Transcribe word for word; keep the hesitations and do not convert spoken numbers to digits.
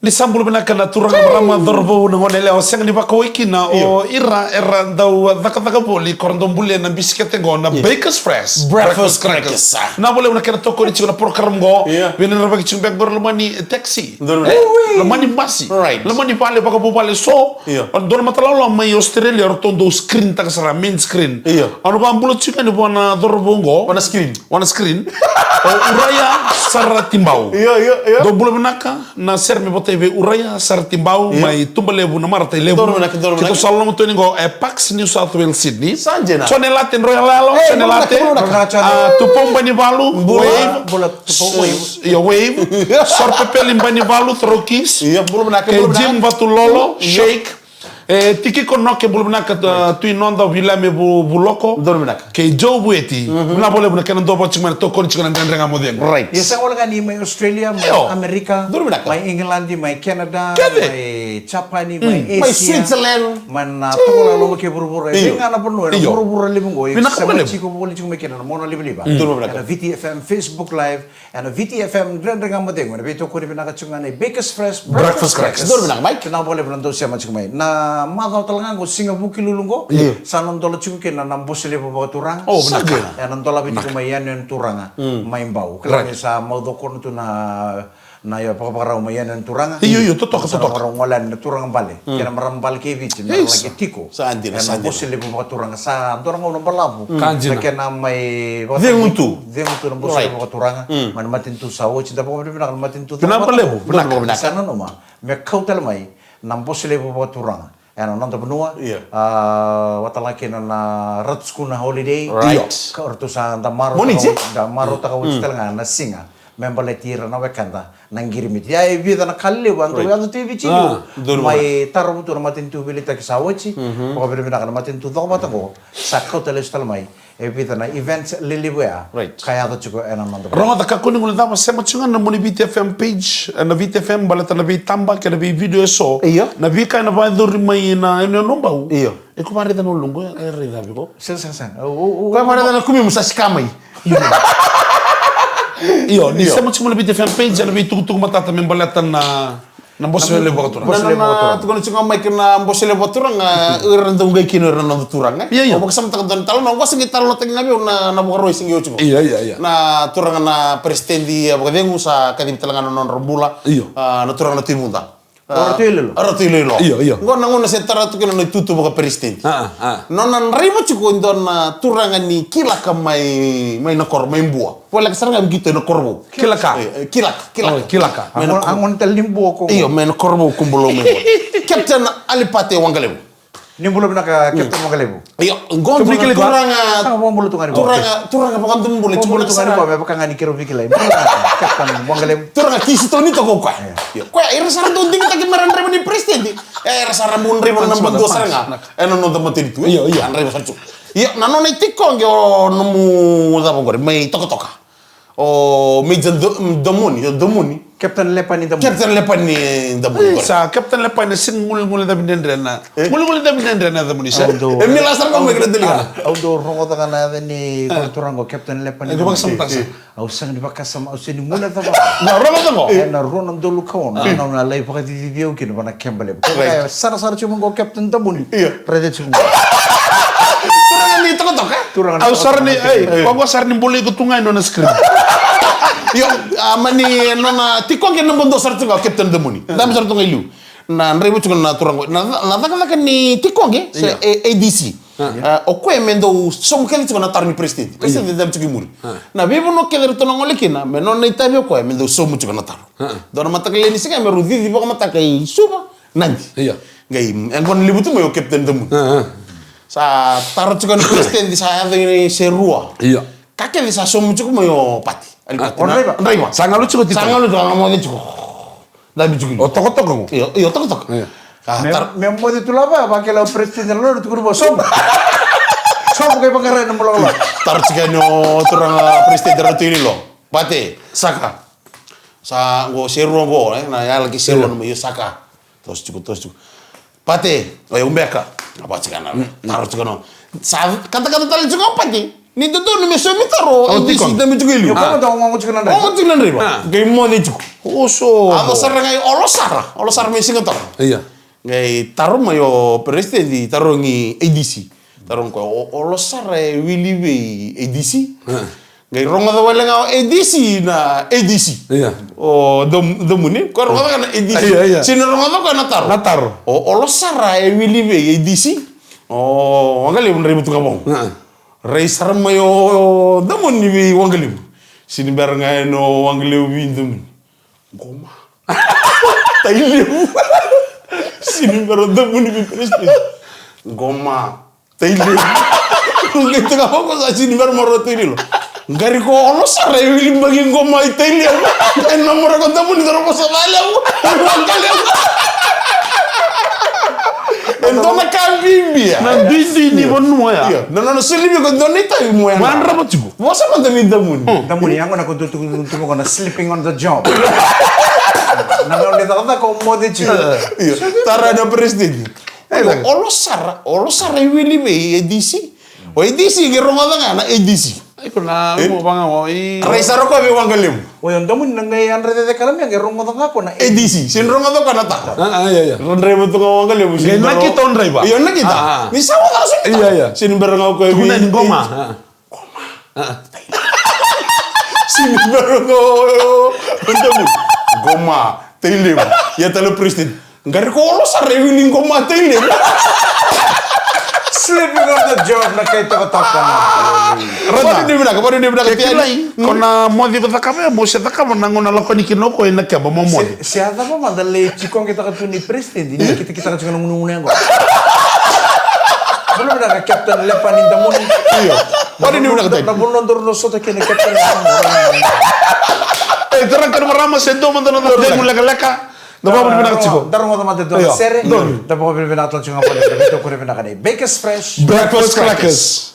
Ni sa bula vinaka na turaga, marama, cauravou, na gone yalewa, sega ni vakawai kina o ira era dau cakacaka voli, ko ra dau bulia na bisikete qo na Bakers Fresh Breakfast Crackers. Na vole na kena tokoni tiko na program qo. Vei na ravaki tiko beka qo, lomani taxi, lomani basi, lomani vale vakavuvale so. Dua na mataloaloa mai Australia, ratou dau screen taka sara, main screen. Au na vakabula tiko yani vua na cauravou qo. Vua na screen. Vua na screen. O Uraia Saratimbau. Io, io, io. Dou bula vinaka, na sere me votai vei Uraia Saratimbau, mai Tuba Levu, na Maratailelevu. Dou bula vinaka, dou bula vinaka. Keitou sa loloma tu yani qo e Parkes, New South Wales, Sydney. Sa dina. Jone Late, Droya Lalo, Jone Late. Bula vinaka, Jone. A, Tupou Banivalu, Wave. Bula, Tupou, Wave. Io, Wave. Sor Pepeli Banivalu, Throw Kiss. Io, bula vinaka, bula vinaka. Kei Jim Vatulolo, Shake. E, Tikiko Noke, bula vinaka, Tui Noda, Vilame Vu-, Vuloko. Dou bula vinaka. Kei Joe Vueti. Vinaka vakalevu na kena dou vaka tiko mai na tokoni tiko na Dredre Ga Mo Cegu. Ia sega wale ga ni mai Australia, mai Amerika, mai England, mai Canada, mai Japani, mai Asia, mai Switzerland, mai na tokalau loma kei vuravura. E vei ga na vanua ena vuravura levu qo, e sema tiko voli tiko mai kina na mona livaliva. Dou bula vinaka. Ena Viti F M Facebook Live, ena Viti F M Dredre Ga Mo Cegu, ena veitokoni vinaka tiko ga na Bakers Fresh Breakfast Crackers. Dou bula vinaka, Mike. Vinaka vakalevu na dou sema tiko mai. Na macawa tale ga qo, siga Vukelulu qo, sa na dola tiko kina na Bose Levu Vakaturaga. Ena dolavi tiko mai Yanuyanu Turaga mai Bau. Kila ni sa maucokona tu na, na vakavakarau mai Yanuyanu Turaga. Io, io, totoka, totoka. Sa na vakarau gole yani na turaga bale kei na marama bale kei Viti, na laki tiko. Sa dina, sa dina. Ena Bose Levu Vakaturaga, sa dua na gauna balavu. Ka dina. Na kena mai cegu tu. Cegu tu na Bose Levu Vakaturaga. Mai na matanitu sa oti, da vakavinavinaka na matanitu. Vinaka vakalevu, vinaka. Sa nanuma me kau tale mai na Bose Levu Vakaturaga ena noda vanua. A, vata la kina na Ratu Sukuna Holiday. Io. Ka o ratou sa da marautaka, da marautaka oti tale ga na siga me baleti ira na wekada na qirimiti. Ia e vica na ka lelevu a dau yaco tu e Viti, mai Tarawa tu na matanitu veiliutaki sa oti. Vakavinavinaka na matanitu cokovata qo, sa kauta lesu tale mai e vica na events lelevu ya ka yaco tiko ena noda vanua. Rogoca, kakua ni guilecava, sema tiko ga na nomuni Viti F M page, ena Viti F M, baleta na veitaba kei na veivideo eso. Io. Na veika ena vakayacori mai na yanuyanu o Bau. Io. E ko vakaraica na uluqu, e raica vei ko. Sega, sega, sega. Ko vakaraica na kumimu sa sika mai. Io, ni sema tiko mai na Viti F M page, ena veitukutuku matata me baleta na, na Bose Levu Vakaturaga. Na, na, tukuna tiko mai kei na Bose Levu Vakaturaga, ira dau qai kina ira na noda turaga. Io, io. Au vakasamataka dua na italanoa, au qai talanoataka ga vei au na, na Vakarauwai sa qai oti qo. Io, io, io. Na turaga na peresitedi, a, vakacegu sa kacivi tale ga na nodra bula. Io. A, na turaga na Tui Vuda. A, Ratu Iloilo. A, Ratu Iloilo. Io, io. Qo na gauna se tara tu kina na itutu vakaperesitedi. A, a. Nona draiva tiko e dua na turaga ni kilaka mai, mai na koro, mai Bua. Voleka sara ga vei keitou na koro vou. Kilaka. E, e, kilaka, kilaka. O, kilaka. Mai na koro. A gauna tale ni Bua ko. Io, mai na koro vou ko Bua, mai Bua. Captain Alipate Waqalevu. Ni bula vinaka, Captain Waqalevu. Io, qo turaga, turaga, turaga vakadomobula, turaga sara. Me vaka ga ni keirau veikilai. Captain Waqalevu. Turaga Kisitoni toka o koya. Io. Io, koya, era sara dau digitaki me ra draiva ni peresitedi. E, era sara bau draiva na badua sara ga. Ena noda matanitu, e? Io, io. A draiva sara tu. Io, na nona itikoqe o nomu cava qori, mai Tokatoka. O Major Do-, Domoni, o Domoni. Captain Lepani Domoni. Captain Lepani Domoni. Sa Captain Lepani, sa guileguilecavi dredre na. E? Guileguilecavi dredre na yacamuni, sa. E mila sara ga mai kena deliga. Au dau rogoca ga na yaca ni turaga o Captain Lepani Domoni. E, vakasamataka. Au sega ni vakasama, au sega ni guilecava. Na rogoca qo. Ena rua na udolu ka ono, na, na lai vakacicivi au kina vua na keba levu. Right. Sarasara tiko mai qo Captain Domoni. Io. Raica tiko qo. Turaga ni Tokatoka. Turaga ni Tokatoka. Au sara ni, ei, koya qo sara ni bolei iko tu ga ena nona screen. Io, a, mani nona tikoqe na bodo sara tu ga o Captain Domoni. Dabe sara tu ga i liu. Na draiva tiko na turaga qo. Na, na cakacaka ni tikoqe, se, io, A D C. A, o koya me dau sauma kece tiko na taro ni peresitedi. Peresitedi e dabe tiko i muri. Na veivanua kece ratou na gole kina, me nona itavi o koya me dau sauma tiko na taro. Dua na mataka lailai ni siga me rau cici vakamataka i Suva, Nadi. Io. Qai, e qo na levu tu mai o Captain Domoni. Sa taro tiko na peresitedi, sa yaco i se rua. Io. Ka kece sa sauma tiko mai o Pate. Alipate. O draiva. Draiva. Sa galu tiko tiko. Sa galu tiko, a moce tiko. Dabe tiko i liu. O Tokatoka qo. Io, io, Tokatoka. Io. Me, me moce tu lava, vakila o peresitedi na lori, tukuna vua, sobu. Sobu qai vaqara na bula. Taro tiko yani o turaga peresitedi Ratu Iloilo. Pate, saka. Sa qo se rua qo, e, na yala ki se rua na mai, io, saka. Toso tiko, toso tiko. Pate, o yau beka. Na vaka tiko na, taro tiko na. Sa katakata tale tiko o Pate. Ni dodonu me saumi taro o A D C tiko. Dabe tiko i liu. Io, ko A. Mada o gogo tiko na draiva. O gogo tiko na draiva. A. Qai moce tiko. Oso. A yaco sara ga i Olo Sara. Olo Sara mai Sigatabu. Ia. Qai taro mai o peresitedi, tarogi A D C. Tarogi koya, o, Olo Sara e wili vei A D C. A. Qai rogoca wale ga o A D C na A D C. Ia. O Dam-, Damuni, koya rogoca ga na A D C. Ia, ia. Sega ni rogoca koya na taro. Na taro. O, Olo Sara e wili vei A D C. O Waqalevu, drai vatuka vaqo. A. Rai sara mai o, o Damuni vei Waqalevu. Sega ni bera ga yani o Waqalevu vei Damuni. Qoma. Tailevu. Sega ni bera o Damuni vei peresitedi. Qoma. Tailevu. Qai tukuna vaqo, sa sega ni bera mada o Taililo. Qori ko Olo Sara e wili baki qoma i Tailevu. E na mora ko Damuni, dra vosa valevu. Waqalevu. E dua na ka bibi ya. Na duidui ni vanua ya. Io. Na nona soli vei iko e dua na itavi mo yadra. Mo yadrava tiko. Vosa mada vei Damuni. Mm. Damuni, ya gona ko dua tu, tu, tu, ko na sleeping on the job. Na gauna ni cakacaka o moce tiko. Io. Tara na peresitedi. E, Olo, Olo Sara, Olo Sara e wili vei A D C. O A D C qai rogoca ga na A D C. Iko na, e? Mo vaga o i. Rai sara koya vei Waqalevu. O ya Damuni na qai yadra ceceka na me qai rogoca ga ko na A D C. A D C, sega ni rogoca koya na taro. A, a, ia, ia. Ra draiva tu ga o Waqalevu, sega ni bera o. Qai nakita o draiva. Io, nakita. A, a. Ni sa vosa sara sega ni taro. Ia, ia. Sega ni bera ga o koya vei. Tukuna ni qoma. A. Qoma. A. Sega ni bera ga o, o, o Damuni. Qoma, Tailevu. Ia tale o peresitedi. Qori ko Olo Sara e wili qoma, Tailevu. Sleeping on the job na kai tokatoka. Rata. Vakanuinui vinaka, vakanuinui vinaka. Ke kilai, ko na moce ko cakava ya, mo se cakava na gauna lako yani kina o koya ina keba mo moce. Se, se a cava mada lai tiko qitaka tu ni peresitedi, ni kitakitaka tiko na gunugunu yaqona. Bula vinaka Captain Lepa ni Damuni. Io. Vakanuinui vinaka tale. Na vanua daru na sota kina Captain Lepa. E, tara kena marama se dua mada na cegu lekaleka. Da vakavinavinaka tiko. Da rogoca mada e dua na sere. Io. Da vakavinavinaka tale tiko ga vale. Da veitokoni vinaka nei Bakers Fresh. Breakfast crackers.